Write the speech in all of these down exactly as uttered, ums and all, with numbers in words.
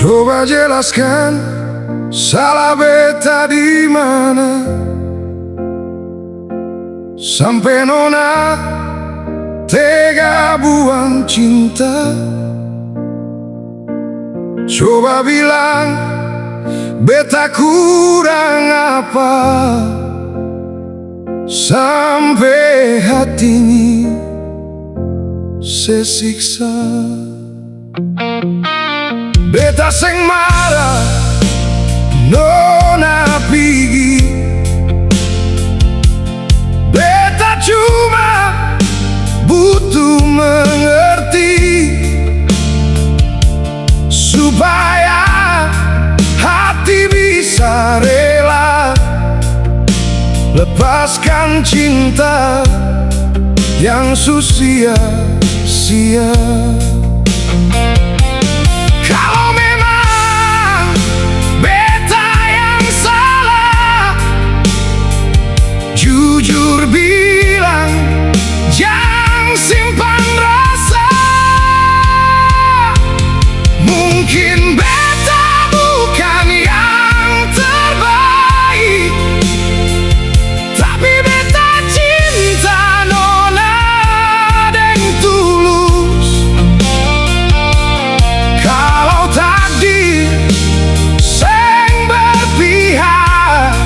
Coba jelaskan, salah beta di mana? Sampe nona tega buang cinta. Coba bilang, beta kurang apa? Sampe hati ni se siksa. Beta seng mara nona pigi, beta cuma butuh mengerti, supaya hati bisa rela lepaskan cinta yang su sia-sia. Kalo memang beta yang salah, jujur bilang, jang simpan rasa. Mungkin beta bukan yang terbaik, tapi beta cinta nona deng tulus. Kalo takdir seng berpihak,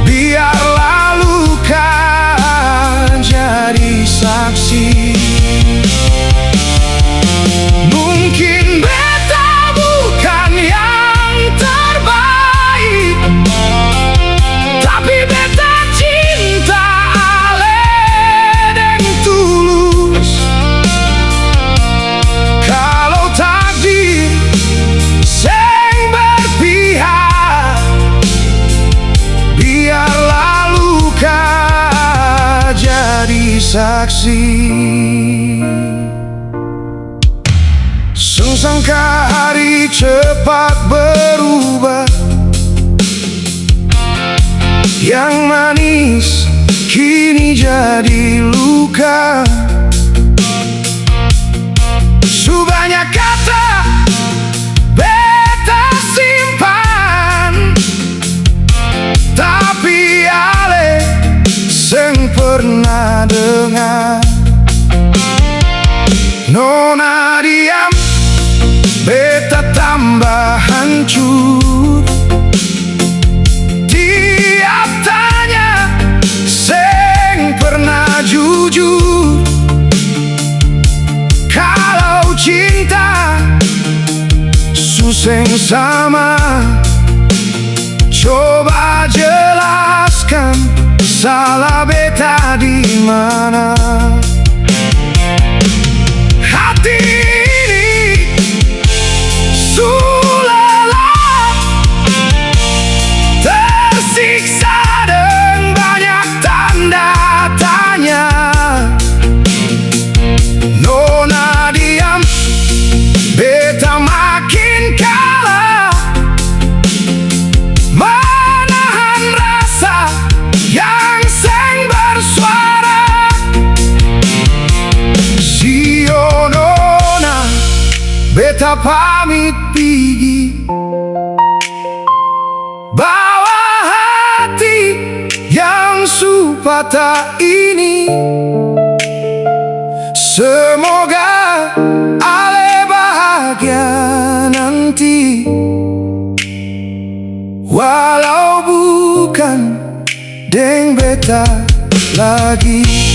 biarlah luka jadi saksi. Mungkin beta bukan yang terbaik, tapi beta cinta ale deng tulus. Kalo takdir seng berpihak, biarlah luka jadi saksi. Seng sangka hari cepat berubah, yang manis kini jadi luka. Su banya kata beta simpan, tapi ale seng pernah dengar. Nona diam, beta tambah hancur. Tiap tanya, seng pernah jujur. Kalau cinta su seng sama, coba jelaskan, salah beta di mana? Hati ini su lelah, tersiksa deng banyak tanda tanya. Nona diam, beta makin kalah manahan rasa yang seng bersuara. Sio nona, beta pamit pigi. Bawa hati yang su patah ini. Semoga ale bahagia nanti, walau bukan deng beta lagi.